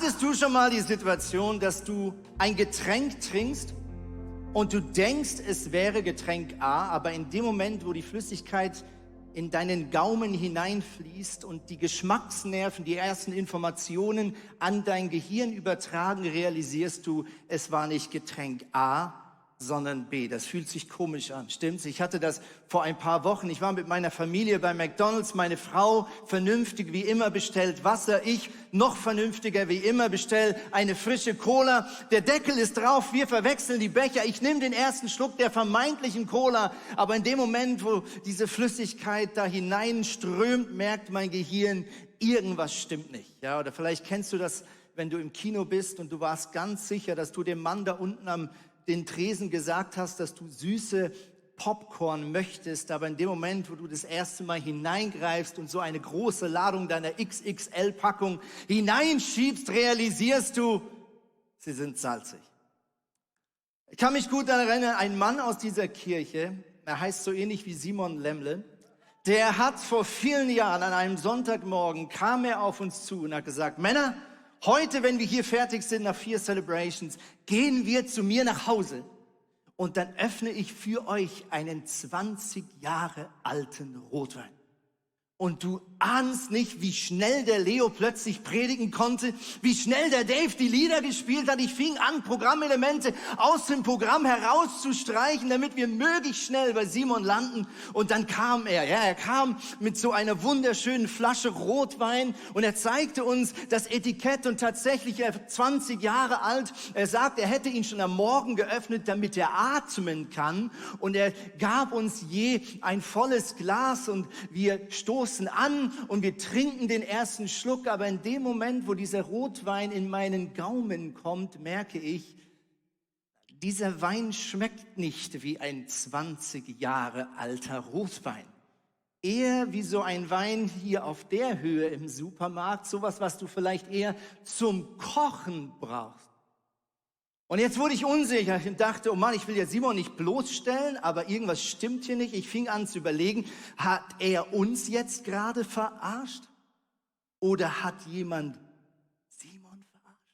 Hattest du schon mal die Situation, dass du ein Getränk trinkst und du denkst, es wäre Getränk A, aber in dem Moment, wo die Flüssigkeit in deinen Gaumen hineinfließt und die Geschmacksnerven, die ersten Informationen an dein Gehirn übertragen, realisierst du, es war nicht Getränk A, sondern B. Das fühlt sich komisch an, stimmt's? Ich hatte das vor ein paar Wochen. Ich war mit meiner Familie bei McDonald's. Meine Frau vernünftig wie immer bestellt Wasser. Ich noch vernünftiger wie immer bestell eine frische Cola. Der Deckel ist drauf. Wir verwechseln die Becher. Ich nehme den ersten Schluck der vermeintlichen Cola. Aber in dem Moment, wo diese Flüssigkeit da hineinströmt, merkt mein Gehirn, irgendwas stimmt nicht. Ja, oder vielleicht kennst du das, wenn du im Kino bist und du warst ganz sicher, dass du dem Mann da unten am den Tresen gesagt hast, dass du süße Popcorn möchtest, aber in dem Moment, wo du das erste Mal hineingreifst und so eine große Ladung deiner XXL-Packung hineinschiebst, realisierst du, sie sind salzig. Ich kann mich gut daran erinnern, ein Mann aus dieser Kirche, er heißt so ähnlich wie Simon Lemle, der hat vor vielen Jahren an einem Sonntagmorgen, kam er auf uns zu und hat gesagt, Männer, heute, wenn wir hier fertig sind nach 4 Celebrations, gehen wir zu mir nach Hause und dann öffne ich für euch einen 20 Jahre alten Rotwein. Und du ahnst nicht, wie schnell der Leo plötzlich predigen konnte, wie schnell der Dave die Lieder gespielt hat. Ich fing an, Programmelemente aus dem Programm herauszustreichen, damit wir möglichst schnell bei Simon landen. Und dann kam er. Ja, er kam mit so einer wunderschönen Flasche Rotwein und er zeigte uns das Etikett und tatsächlich, er 20 Jahre alt. Er sagt, er hätte ihn schon am Morgen geöffnet, damit er atmen kann. Und er gab uns je ein volles Glas und wir stoßen an und wir trinken den ersten Schluck, aber in dem Moment, wo dieser Rotwein in meinen Gaumen kommt, merke ich, dieser Wein schmeckt nicht wie ein 20 Jahre alter Rotwein. Eher wie so ein Wein hier auf der Höhe im Supermarkt, sowas, was du vielleicht eher zum Kochen brauchst. Und jetzt wurde ich unsicher und dachte, oh Mann, ich will ja Simon nicht bloßstellen, aber irgendwas stimmt hier nicht. Ich fing an zu überlegen, hat er uns jetzt gerade verarscht? Oder hat jemand Simon verarscht?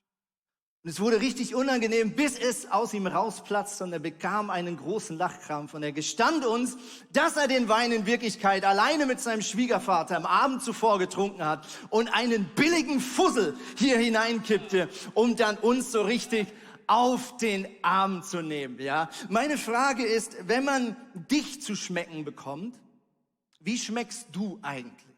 Und es wurde richtig unangenehm, bis es aus ihm rausplatzte und er bekam einen großen Lachkrampf. Und er gestand uns, dass er den Wein in Wirklichkeit alleine mit seinem Schwiegervater am Abend zuvor getrunken hat und einen billigen Fussel hier hineinkippte, um dann uns so richtig auf den Arm zu nehmen, ja. Meine Frage ist, wenn man dich zu schmecken bekommt, wie schmeckst du eigentlich?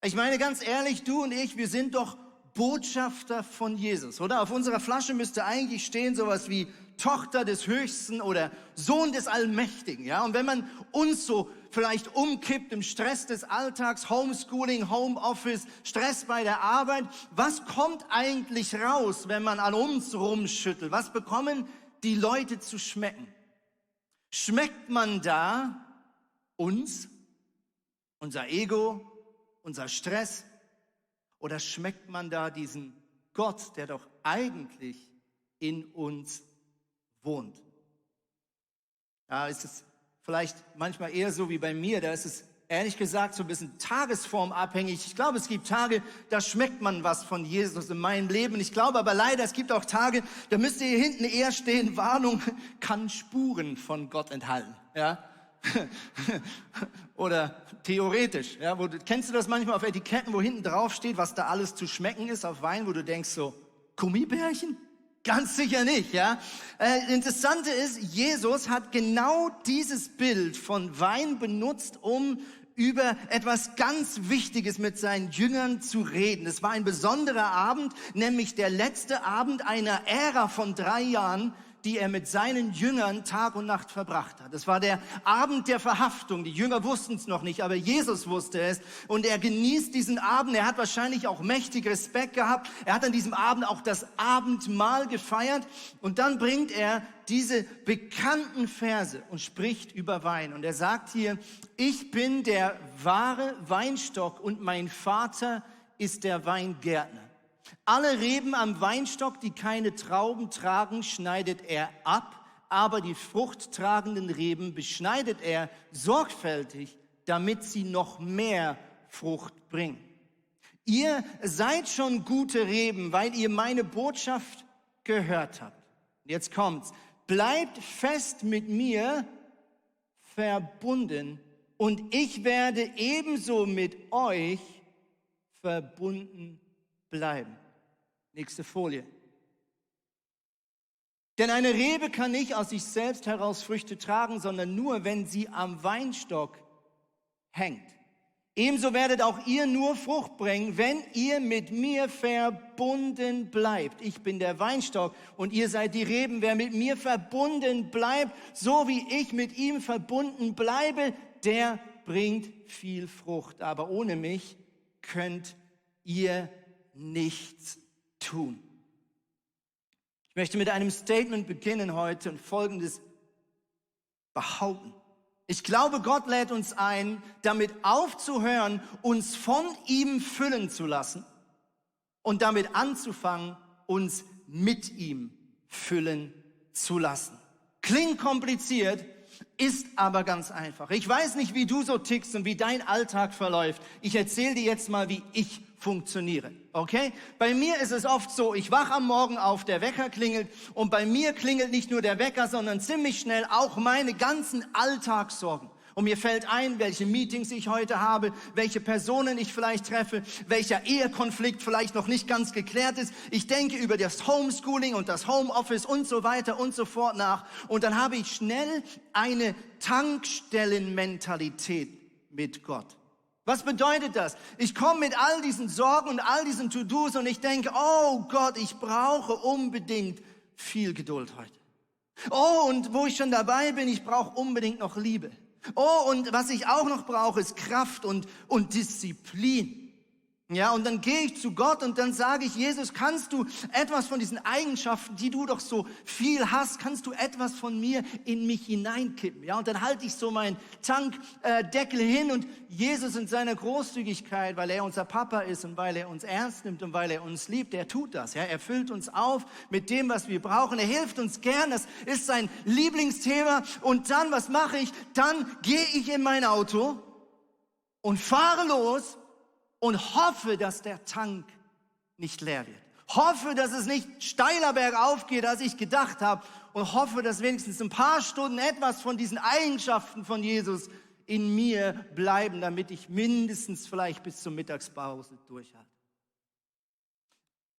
Ich meine, ganz ehrlich, du und ich, wir sind doch Botschafter von Jesus, oder? Auf unserer Flasche müsste eigentlich stehen sowas wie Tochter des Höchsten oder Sohn des Allmächtigen, ja. Und wenn man uns so vielleicht umkippt im Stress des Alltags, Homeschooling, Homeoffice, Stress bei der Arbeit, was kommt eigentlich raus, wenn man an uns rumschüttelt? Was bekommen die Leute zu schmecken? Schmeckt man da uns, unser Ego, unser Stress? Oder schmeckt man da diesen Gott, der doch eigentlich in uns wohnt? Ja, ist es vielleicht manchmal eher so wie bei mir, da ist es ehrlich gesagt so ein bisschen tagesformabhängig. Ich glaube, es gibt Tage, da schmeckt man was von Jesus in meinem Leben. Ich glaube aber leider, es gibt auch Tage, da müsste hier hinten eher stehen, Warnung, kann Spuren von Gott enthalten. Ja? Oder theoretisch. Ja? Kennst du das manchmal auf Etiketten, wo hinten drauf steht, was da alles zu schmecken ist auf Wein, wo du denkst so, Gummibärchen? Ganz sicher nicht, ja. Interessante ist, Jesus hat genau dieses Bild von Wein benutzt, um über etwas ganz Wichtiges mit seinen Jüngern zu reden. Es war ein besonderer Abend, nämlich der letzte Abend einer Ära von 3 Jahren, die er mit seinen Jüngern Tag und Nacht verbracht hat. Es war der Abend der Verhaftung. Die Jünger wussten es noch nicht, aber Jesus wusste es. Und er genießt diesen Abend. Er hat wahrscheinlich auch mächtig Respekt gehabt. Er hat an diesem Abend auch das Abendmahl gefeiert. Und dann bringt er diese bekannten Verse und spricht über Wein. Und er sagt hier, ich bin der wahre Weinstock und mein Vater ist der Weingärtner. Alle Reben am Weinstock, die keine Trauben tragen, schneidet er ab, aber die fruchttragenden Reben beschneidet er sorgfältig, damit sie noch mehr Frucht bringen. Ihr seid schon gute Reben, weil ihr meine Botschaft gehört habt. Jetzt kommt's. Bleibt fest mit mir verbunden und ich werde ebenso mit euch verbunden bleiben. Nächste Folie. Denn eine Rebe kann nicht aus sich selbst heraus Früchte tragen, sondern nur, wenn sie am Weinstock hängt. Ebenso werdet auch ihr nur Frucht bringen, wenn ihr mit mir verbunden bleibt. Ich bin der Weinstock und ihr seid die Reben. Wer mit mir verbunden bleibt, so wie ich mit ihm verbunden bleibe, der bringt viel Frucht. Aber ohne mich könnt ihr nichts tun. Ich möchte mit einem Statement beginnen heute und Folgendes behaupten. Ich glaube, Gott lädt uns ein, damit aufzuhören, uns von ihm füllen zu lassen und damit anzufangen, uns mit ihm füllen zu lassen. Klingt kompliziert, ist aber ganz einfach. Ich weiß nicht, wie du so tickst und wie dein Alltag verläuft. Ich erzähle dir jetzt mal, wie ich funktioniere, okay? Bei mir ist es oft so, ich wache am Morgen auf, der Wecker klingelt und bei mir klingelt nicht nur der Wecker, sondern ziemlich schnell auch meine ganzen Alltagssorgen. Und mir fällt ein, welche Meetings ich heute habe, welche Personen ich vielleicht treffe, welcher Ehekonflikt vielleicht noch nicht ganz geklärt ist. Ich denke über das Homeschooling und das Homeoffice und so weiter und so fort nach. Und dann habe ich schnell eine Tankstellenmentalität mit Gott. Was bedeutet das? Ich komme mit all diesen Sorgen und all diesen To-Dos und ich denke, oh Gott, ich brauche unbedingt viel Geduld heute. Oh, und wo ich schon dabei bin, ich brauche unbedingt noch Liebe. Oh, und was ich auch noch brauche, ist Kraft und Disziplin. Ja, und dann gehe ich zu Gott und dann sage ich, Jesus, kannst du etwas von diesen Eigenschaften, die du doch so viel hast, kannst du etwas von mir in mich hineinkippen? Ja, und dann halte ich so meinen Tankdeckel hin und Jesus in seiner Großzügigkeit, weil er unser Papa ist und weil er uns ernst nimmt und weil er uns liebt, er tut das. Ja, er füllt uns auf mit dem, was wir brauchen. Er hilft uns gern, das ist sein Lieblingsthema. Und dann, was mache ich? Dann gehe ich in mein Auto und fahre los und hoffe, dass der Tank nicht leer wird. Hoffe, dass es nicht steiler bergauf geht, als ich gedacht habe. Und hoffe, dass wenigstens ein paar Stunden etwas von diesen Eigenschaften von Jesus in mir bleiben, damit ich mindestens vielleicht bis zur Mittagspause durchhalte.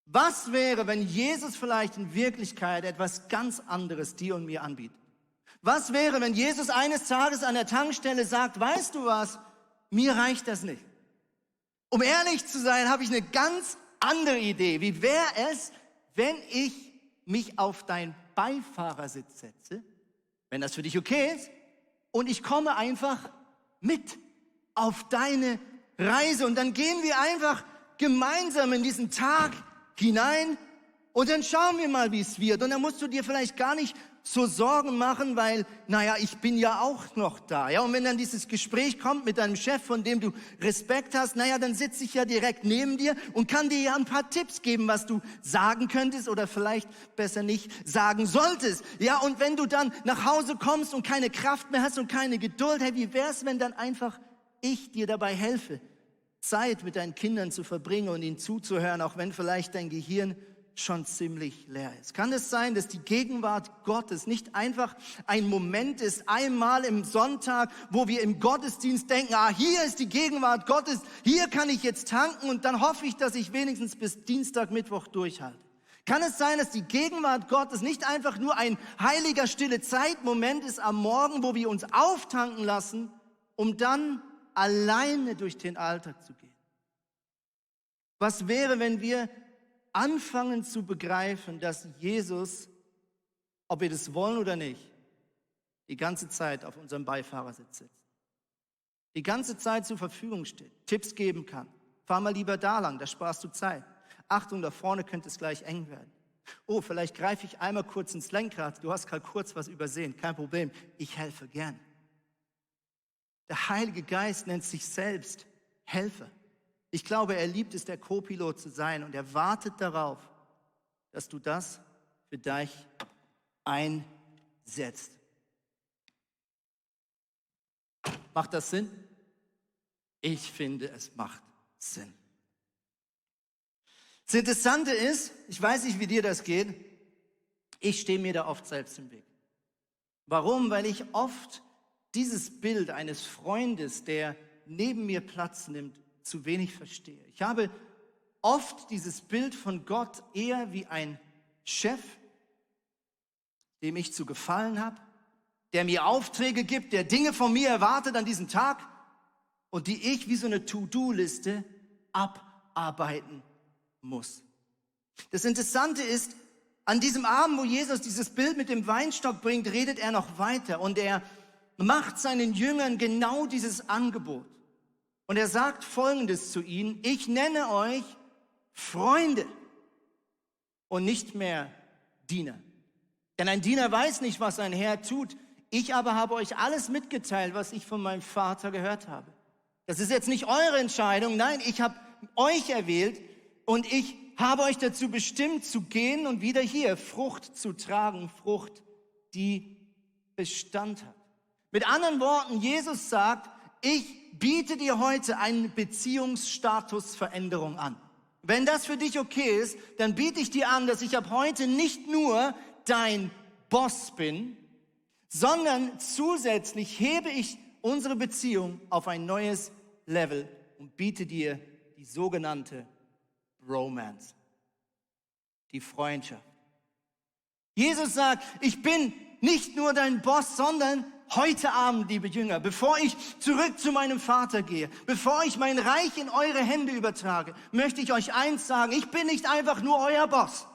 Was wäre, wenn Jesus vielleicht in Wirklichkeit etwas ganz anderes dir und mir anbietet? Was wäre, wenn Jesus eines Tages an der Tankstelle sagt, weißt du was, mir reicht das nicht. Um ehrlich zu sein, habe ich eine ganz andere Idee. Wie wäre es, wenn ich mich auf deinen Beifahrersitz setze, wenn das für dich okay ist, und ich komme einfach mit auf deine Reise und dann gehen wir einfach gemeinsam in diesen Tag hinein und dann schauen wir mal, wie es wird. Und dann musst du dir vielleicht gar nicht so Sorgen machen, weil, naja, ich bin ja auch noch da. Ja, und wenn dann dieses Gespräch kommt mit deinem Chef, von dem du Respekt hast, naja, dann sitze ich ja direkt neben dir und kann dir ja ein paar Tipps geben, was du sagen könntest oder vielleicht besser nicht sagen solltest. Ja, und wenn du dann nach Hause kommst und keine Kraft mehr hast und keine Geduld, hey, wie wär's, wenn dann einfach ich dir dabei helfe, Zeit mit deinen Kindern zu verbringen und ihnen zuzuhören, auch wenn vielleicht dein Gehirn schon ziemlich leer ist. Kann es sein, dass die Gegenwart Gottes nicht einfach ein Moment ist, einmal im Sonntag, wo wir im Gottesdienst denken, hier ist die Gegenwart Gottes, hier kann ich jetzt tanken und dann hoffe ich, dass ich wenigstens bis Dienstag, Mittwoch durchhalte. Kann es sein, dass die Gegenwart Gottes nicht einfach nur ein heiliger, stille Zeitmoment ist am Morgen, wo wir uns auftanken lassen, um dann alleine durch den Alltag zu gehen? Was wäre, wenn wir anfangen zu begreifen, dass Jesus, ob wir das wollen oder nicht, die ganze Zeit auf unserem Beifahrersitz sitzt, die ganze Zeit zur Verfügung steht, Tipps geben kann. Fahr mal lieber da lang, da sparst du Zeit. Achtung, da vorne könnte es gleich eng werden. Oh, vielleicht greife ich einmal kurz ins Lenkrad, du hast gerade kurz was übersehen, kein Problem, ich helfe gern. Der Heilige Geist nennt sich selbst Helfer. Ich glaube, er liebt es, der Co-Pilot zu sein und er wartet darauf, dass du das für dich einsetzt. Macht das Sinn? Ich finde, es macht Sinn. Das Interessante ist, ich weiß nicht, wie dir das geht, ich stehe mir da oft selbst im Weg. Warum? Weil ich oft dieses Bild eines Freundes, der neben mir Platz nimmt, zu wenig verstehe. Ich habe oft dieses Bild von Gott eher wie ein Chef, dem ich zu gefallen habe, der mir Aufträge gibt, der Dinge von mir erwartet an diesem Tag und die ich wie so eine To-Do-Liste abarbeiten muss. Das Interessante ist, an diesem Abend, wo Jesus dieses Bild mit dem Weinstock bringt, redet er noch weiter und er macht seinen Jüngern genau dieses Angebot. Und er sagt Folgendes zu ihnen: Ich nenne euch Freunde und nicht mehr Diener. Denn ein Diener weiß nicht, was sein Herr tut. Ich aber habe euch alles mitgeteilt, was ich von meinem Vater gehört habe. Das ist jetzt nicht eure Entscheidung. Nein, ich habe euch erwählt und ich habe euch dazu bestimmt, zu gehen und wieder hier Frucht zu tragen. Frucht, die Bestand hat. Mit anderen Worten, Jesus sagt, ich biete dir heute eine Beziehungsstatusveränderung an. Wenn das für dich okay ist, dann biete ich dir an, dass ich ab heute nicht nur dein Boss bin, sondern zusätzlich hebe ich unsere Beziehung auf ein neues Level und biete dir die sogenannte Romance, die Freundschaft. Jesus sagt, ich bin nicht nur dein Boss, sondern heute Abend, liebe Jünger, bevor ich zurück zu meinem Vater gehe, bevor ich mein Reich in eure Hände übertrage, möchte ich euch eins sagen: Ich bin nicht einfach nur euer Boss,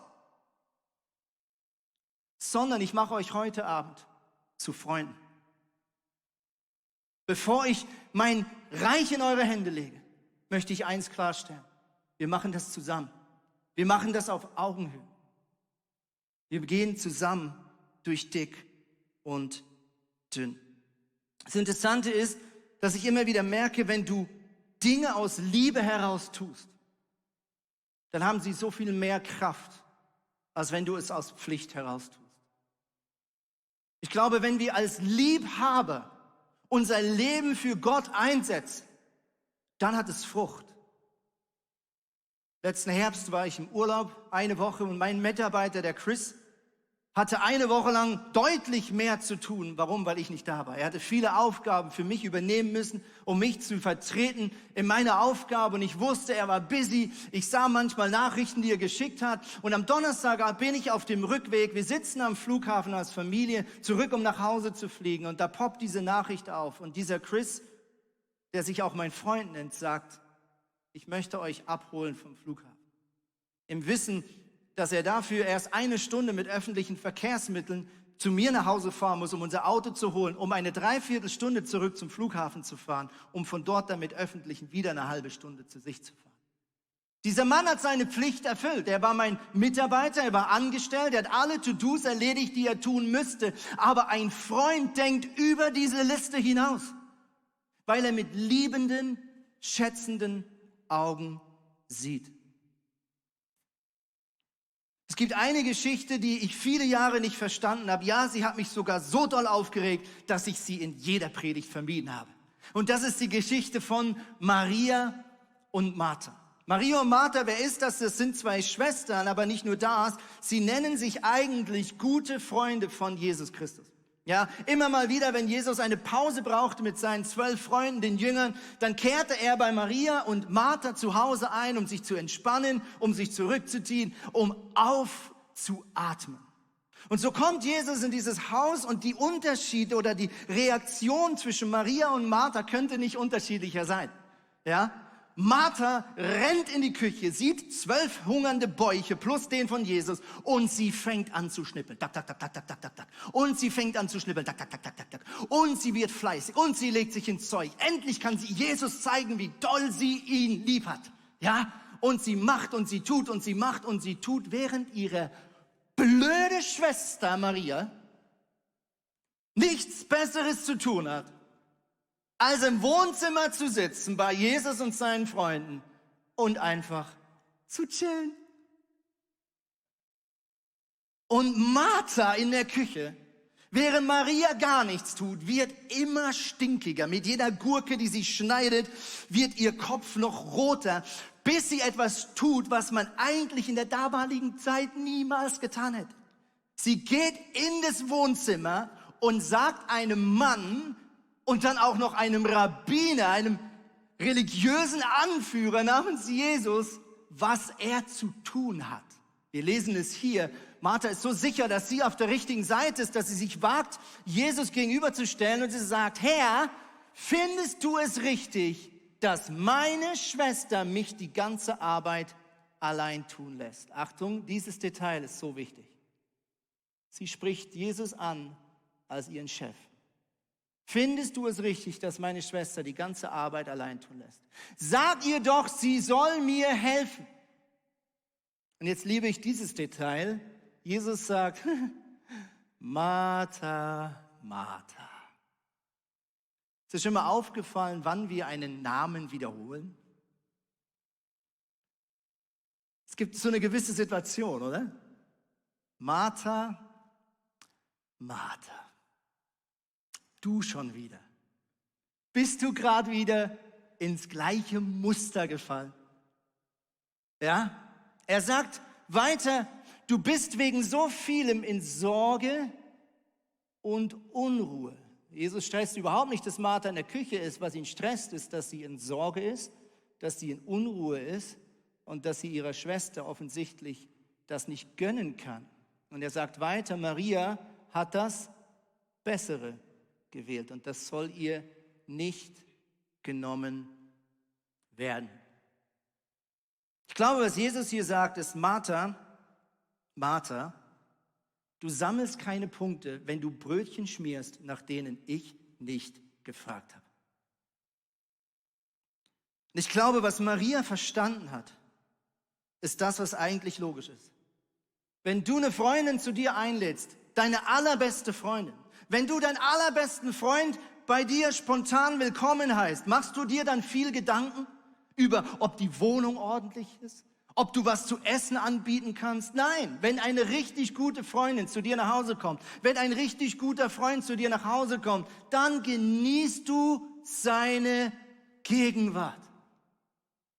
sondern ich mache euch heute Abend zu Freunden. Bevor ich mein Reich in eure Hände lege, möchte ich eins klarstellen: Wir machen das zusammen. Wir machen das auf Augenhöhe. Wir gehen zusammen durch dick und dünn. Das Interessante ist, dass ich immer wieder merke, wenn du Dinge aus Liebe heraus tust, dann haben sie so viel mehr Kraft, als wenn du es aus Pflicht heraus tust. Ich glaube, wenn wir als Liebhaber unser Leben für Gott einsetzen, dann hat es Frucht. Letzten Herbst war ich im Urlaub, eine Woche, und mein Mitarbeiter, der Chris, hatte eine Woche lang deutlich mehr zu tun. Warum? Weil ich nicht da war. Er hatte viele Aufgaben für mich übernehmen müssen, um mich zu vertreten in meiner Aufgabe. Und ich wusste, er war busy. Ich sah manchmal Nachrichten, die er geschickt hat. Und am Donnerstag bin ich auf dem Rückweg. Wir sitzen am Flughafen als Familie, zurück, um nach Hause zu fliegen. Und da poppt diese Nachricht auf. Und dieser Chris, der sich auch mein Freund nennt, sagt: Ich möchte euch abholen vom Flughafen. Im Wissen, dass er dafür erst eine Stunde mit öffentlichen Verkehrsmitteln zu mir nach Hause fahren muss, um unser Auto zu holen, um eine Dreiviertelstunde zurück zum Flughafen zu fahren, um von dort dann mit öffentlichen wieder eine halbe Stunde zu sich zu fahren. Dieser Mann hat seine Pflicht erfüllt. Er war mein Mitarbeiter, er war angestellt, er hat alle To-Dos erledigt, die er tun müsste. Aber ein Freund denkt über diese Liste hinaus, weil er mit liebenden, schätzenden Augen sieht. Es gibt eine Geschichte, die ich viele Jahre nicht verstanden habe. Ja, sie hat mich sogar so doll aufgeregt, dass ich sie in jeder Predigt vermieden habe. Und das ist die Geschichte von Maria und Martha. Maria und Martha, wer ist das? Das sind zwei Schwestern, aber nicht nur das. Sie nennen sich eigentlich gute Freunde von Jesus Christus. Ja, immer mal wieder, wenn Jesus eine Pause brauchte mit seinen 12 Freunden, den Jüngern, dann kehrte er bei Maria und Martha zu Hause ein, um sich zu entspannen, um sich zurückzuziehen, um aufzuatmen. Und so kommt Jesus in dieses Haus und die Unterschiede oder die Reaktion zwischen Maria und Martha könnte nicht unterschiedlicher sein. Ja? Martha rennt in die Küche, sieht 12 hungernde Bäuche plus den von Jesus und sie fängt an zu schnippeln. Tak, tak, tak, tak, tak, tak, tak, tak. Und sie fängt an zu schnippeln. Tak, tak, tak, tak, tak, tak. Und sie wird fleißig und sie legt sich ins Zeug. Endlich kann sie Jesus zeigen, wie doll sie ihn lieb hat. Ja? Und sie macht und sie tut und sie macht und sie tut, während ihre blöde Schwester Maria nichts Besseres zu tun hat, als im Wohnzimmer zu sitzen bei Jesus und seinen Freunden und einfach zu chillen. Und Martha in der Küche, während Maria gar nichts tut, wird immer stinkiger. Mit jeder Gurke, die sie schneidet, wird ihr Kopf noch roter. bis sie etwas tut, was man eigentlich in der damaligen Zeit niemals getan hätte. Sie geht in das Wohnzimmer und sagt einem Mann und dann auch noch einem Rabbiner, einem religiösen Anführer namens Jesus, was er zu tun hat. Wir lesen es hier. Martha ist so sicher, dass sie auf der richtigen Seite ist, dass sie sich wagt, Jesus gegenüberzustellen und sie sagt, Herr, findest du es richtig, dass meine Schwester mich die ganze Arbeit allein tun lässt? Achtung, dieses Detail ist so wichtig. Sie spricht Jesus an als ihren Chef. Findest du es richtig, dass meine Schwester die ganze Arbeit allein tun lässt? Sag ihr doch, sie soll mir helfen. Und jetzt liebe ich dieses Detail. Jesus sagt, Martha, Martha. Ist dir schon mal aufgefallen, wann wir einen Namen wiederholen? Es gibt so eine gewisse Situation, oder? Martha, Martha. Du schon wieder. Bist du gerade wieder ins gleiche Muster gefallen? Ja? Er sagt weiter, du bist wegen so vielem in Sorge und Unruhe. Jesus stresst überhaupt nicht, dass Martha in der Küche ist. Was ihn stresst, ist, dass sie in Sorge ist, dass sie in Unruhe ist und dass sie ihrer Schwester offensichtlich das nicht gönnen kann. Und er sagt weiter, Maria hat das Bessere gewählt und das soll ihr nicht genommen werden. Ich glaube, was Jesus hier sagt, ist, Martha, Martha, du sammelst keine Punkte, wenn du Brötchen schmierst, nach denen ich nicht gefragt habe. Und ich glaube, was Maria verstanden hat, ist das, was eigentlich logisch ist. Wenn du eine Freundin zu dir einlädst, deine allerbeste Freundin, wenn du deinen allerbesten Freund bei dir spontan willkommen heißt, machst du dir dann viel Gedanken über, ob die Wohnung ordentlich ist? Ob du was zu essen anbieten kannst? Nein, wenn eine richtig gute Freundin zu dir nach Hause kommt, wenn ein richtig guter Freund zu dir nach Hause kommt, dann genießt du seine Gegenwart.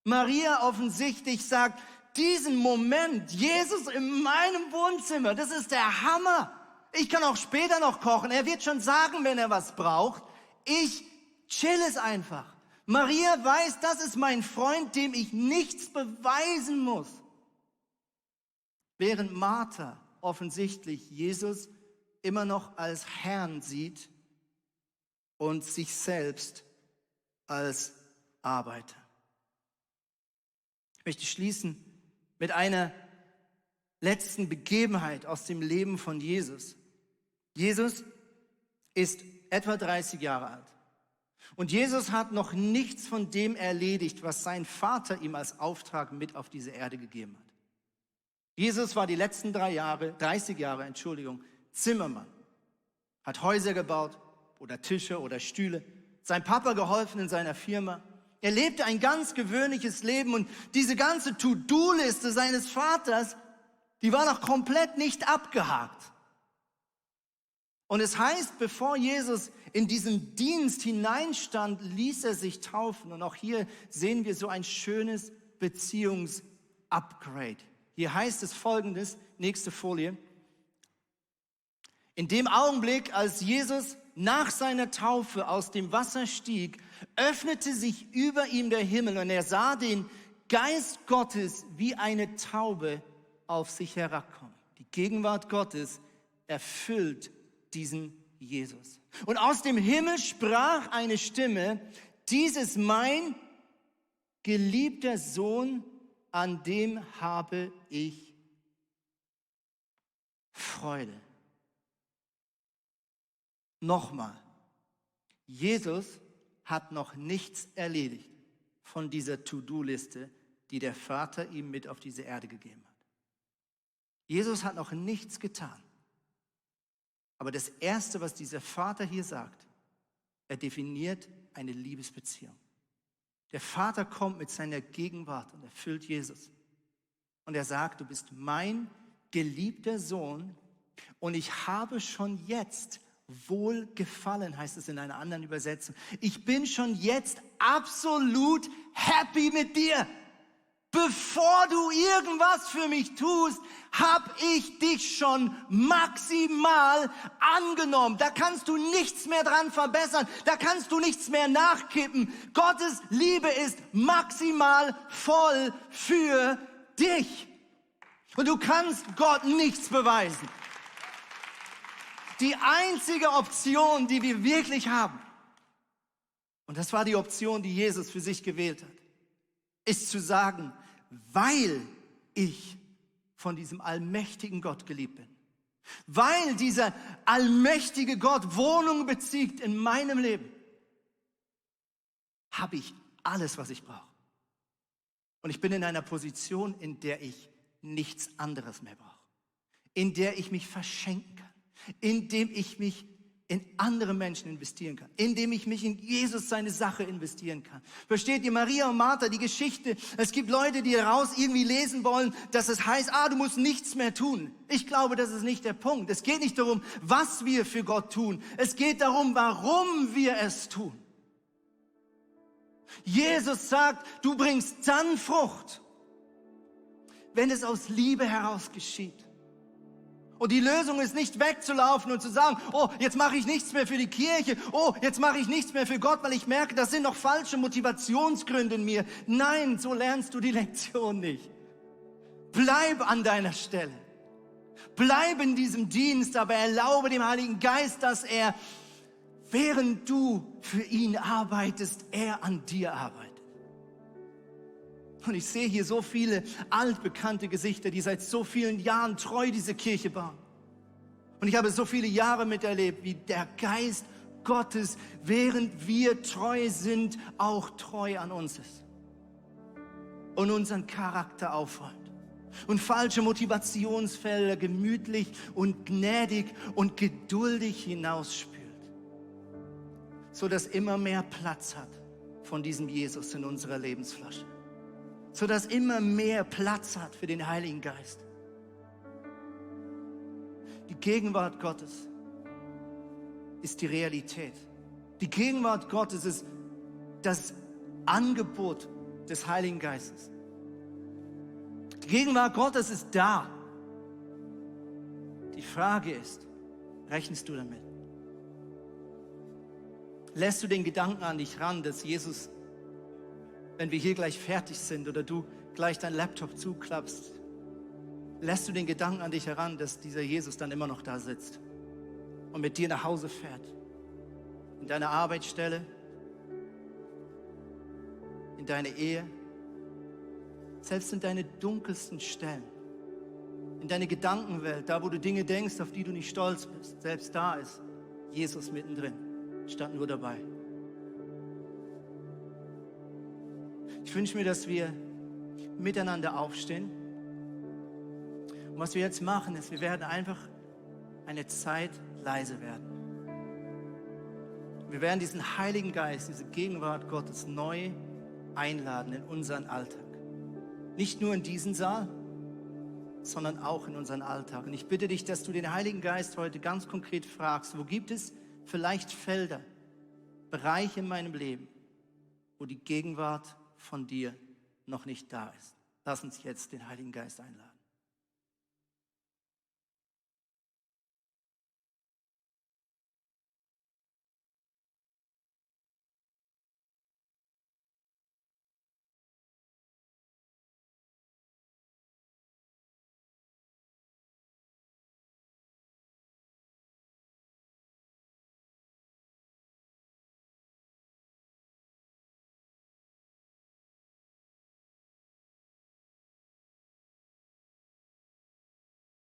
Maria offensichtlich sagt, diesen Moment, Jesus in meinem Wohnzimmer, das ist der Hammer. Ich kann auch später noch kochen. Er wird schon sagen, wenn er was braucht. Ich chill es einfach. Maria weiß, das ist mein Freund, dem ich nichts beweisen muss. Während Martha offensichtlich Jesus immer noch als Herrn sieht und sich selbst als Arbeiter. Ich möchte schließen mit einer letzten Begebenheit aus dem Leben von Jesus. Jesus ist etwa 30 Jahre alt. Und Jesus hat noch nichts von dem erledigt, was sein Vater ihm als Auftrag mit auf diese Erde gegeben hat. Jesus war die letzten 30 Jahre, Zimmermann. Hat Häuser gebaut oder Tische oder Stühle. Sein Papa geholfen in seiner Firma. Er lebte ein ganz gewöhnliches Leben und diese ganze To-Do-Liste seines Vaters, die war noch komplett nicht abgehakt. Und es heißt, bevor Jesus in diesen Dienst hineinstand, ließ er sich taufen. Und auch hier sehen wir so ein schönes Beziehungsupgrade. Hier heißt es Folgendes, nächste Folie. In dem Augenblick, als Jesus nach seiner Taufe aus dem Wasser stieg, öffnete sich über ihm der Himmel und er sah den Geist Gottes wie eine Taube auf sich herabkommen. Die Gegenwart Gottes erfüllt diesen Jesus. Und aus dem Himmel sprach eine Stimme, dies ist mein geliebter Sohn, an dem habe ich Freude. Nochmal, Jesus hat noch nichts erledigt von dieser To-Do-Liste, die der Vater ihm mit auf diese Erde gegeben hat. Jesus hat noch nichts getan. Aber das Erste, was dieser Vater hier sagt, er definiert eine Liebesbeziehung. Der Vater kommt mit seiner Gegenwart und erfüllt Jesus. Und er sagt, du bist mein geliebter Sohn und ich habe schon jetzt Wohlgefallen, heißt es in einer anderen Übersetzung. Ich bin schon jetzt absolut happy mit dir. Bevor du irgendwas für mich tust, habe ich dich schon maximal angenommen. Da kannst du nichts mehr dran verbessern. Da kannst du nichts mehr nachkippen. Gottes Liebe ist maximal voll für dich. Und du kannst Gott nichts beweisen. Die einzige Option, die wir wirklich haben, und das war die Option, die Jesus für sich gewählt hat, ist zu sagen, weil ich von diesem allmächtigen Gott geliebt bin, weil dieser allmächtige Gott Wohnung bezieht in meinem Leben, habe ich alles, was ich brauche. Und ich bin in einer Position, in der ich nichts anderes mehr brauche, in der ich mich verschenken kann, in dem ich mich in andere Menschen investieren kann, indem ich mich in Jesus, seine Sache investieren kann. Versteht ihr, Maria und Martha, die Geschichte, es gibt Leute, die daraus irgendwie lesen wollen, dass es heißt, du musst nichts mehr tun. Ich glaube, das ist nicht der Punkt. Es geht nicht darum, was wir für Gott tun. Es geht darum, warum wir es tun. Jesus sagt, du bringst dann Frucht, wenn es aus Liebe heraus geschieht. Und die Lösung ist nicht wegzulaufen und zu sagen, jetzt mache ich nichts mehr für die Kirche, jetzt mache ich nichts mehr für Gott, weil ich merke, das sind noch falsche Motivationsgründe in mir. Nein, so lernst du die Lektion nicht. Bleib an deiner Stelle. Bleib in diesem Dienst, aber erlaube dem Heiligen Geist, dass er, während du für ihn arbeitest, er an dir arbeitet. Und ich sehe hier so viele altbekannte Gesichter, die seit so vielen Jahren treu diese Kirche bauen. Und ich habe so viele Jahre miterlebt, wie der Geist Gottes, während wir treu sind, auch treu an uns ist. Und unseren Charakter aufräumt. Und falsche Motivationsfelder gemütlich und gnädig und geduldig hinausspült. Sodass immer mehr Platz hat von diesem Jesus in unserer Lebensflasche. Sodass immer mehr Platz hat für den Heiligen Geist. Die Gegenwart Gottes ist die Realität. Die Gegenwart Gottes ist das Angebot des Heiligen Geistes. Die Gegenwart Gottes ist da. Die Frage ist, rechnest du damit? Lässt du den Gedanken an dich ran, dass Jesus, wenn wir hier gleich fertig sind oder du gleich deinen Laptop zuklappst, lässt du den Gedanken an dich heran, dass dieser Jesus dann immer noch da sitzt und mit dir nach Hause fährt, in deine Arbeitsstelle, in deine Ehe, selbst in deine dunkelsten Stellen, in deine Gedankenwelt, da wo du Dinge denkst, auf die du nicht stolz bist, selbst da ist Jesus mittendrin, statt nur dabei. Ich wünsche mir, dass wir miteinander aufstehen. Und was wir jetzt machen, ist, wir werden einfach eine Zeit leise werden. Wir werden diesen Heiligen Geist, diese Gegenwart Gottes neu einladen in unseren Alltag. Nicht nur in diesen Saal, sondern auch in unseren Alltag. Und ich bitte dich, dass du den Heiligen Geist heute ganz konkret fragst, wo gibt es vielleicht Felder, Bereiche in meinem Leben, wo die Gegenwart von dir noch nicht da ist. Lass uns jetzt den Heiligen Geist einladen.